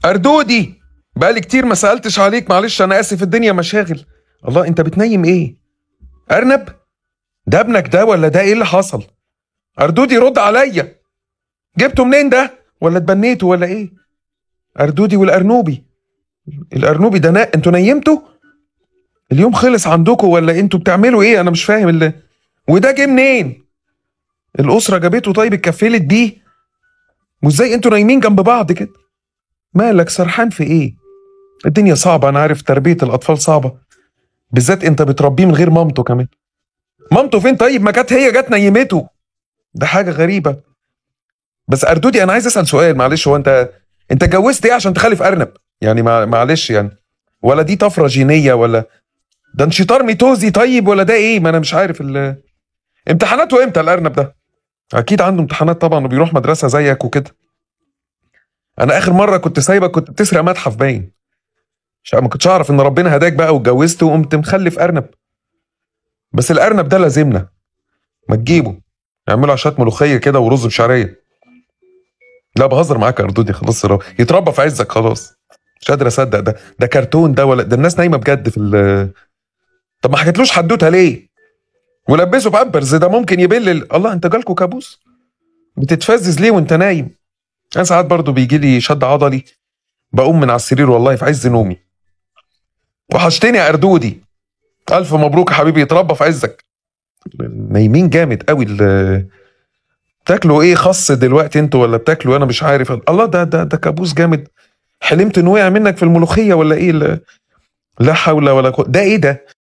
أردودي بقالي كتير ما سألتش عليك، معلش أنا آسف الدنيا مشاغل. الله، أنت بتنيم إيه؟ أرنب؟ ده ابنك ده ولا ده إيه اللي حصل؟ أردودي رد عليا، جبته منين ده؟ ولا اتبنيته ولا إيه؟ أردودي والأرنوبي، الأرنوبي ده أنتوا نيمته؟ اليوم خلص عندكم ولا أنتوا بتعملوا إيه؟ أنا مش فاهم اللي... وده جه منين؟ الأسرة جابته طيب اتكفلت بيه؟ وإزاي أنتوا نايمين جنب بعض كده؟ مالك سرحان في إيه؟ الدنيا صعبة، أنا عارف تربية الأطفال صعبة، بالذات أنت بتربيه من غير مامته كمان. مامته فين طيب؟ ما كانت هي جت نيمته. ده حاجة غريبة. بس أردودي أنا عايز أسأل سؤال معلش، هو أنت اتجوزت إيه عشان تخلف أرنب؟ يعني معلش يعني، ولا دي طفرة جينية ولا ده انشطار ميتوزي طيب ولا ده إيه؟ ما أنا مش عارف. امتحاناته إمتى الأرنب ده؟ أكيد عنده امتحانات طبعا وبيروح مدرسة زيك وكده. أنا آخر مرة كنت سايبك كنت بتسرق متحف باين. ما كنتش أعرف إن ربنا هداك بقى واتجوزت وقمت مخلف أرنب. بس الأرنب ده لازمنا، ما تجيبه نعمله عشات ملوخية كده ورز بشعرية. لا بهزر معاك يا أردودي، خلاص يتربى في عزك خلاص. مش قادر أصدق ده كرتون ده ولا ده الناس نايمة بجد في ال... طب ما حكيتلوش حدوتة ليه؟ ولبسه بامبرز ده ممكن يبل الله، انت جالكوا كابوس؟ بتتفزز ليه وانت نايم؟ انا ساعات برضو بيجي لي شد عضلي بقوم من على السرير والله في عز نومي. وحشتني يا أردودي، الف مبروك يا حبيبي، يتربى في عزك. نايمين جامد قوي. بتاكلوا ايه خص دلوقتي انتوا ولا بتاكلوا؟ انا مش عارف. الله، ده ده ده كابوس جامد. حلمت انه وقع منك في الملوخية ولا ايه؟ لا حول ولا قوة. ده ايه ده؟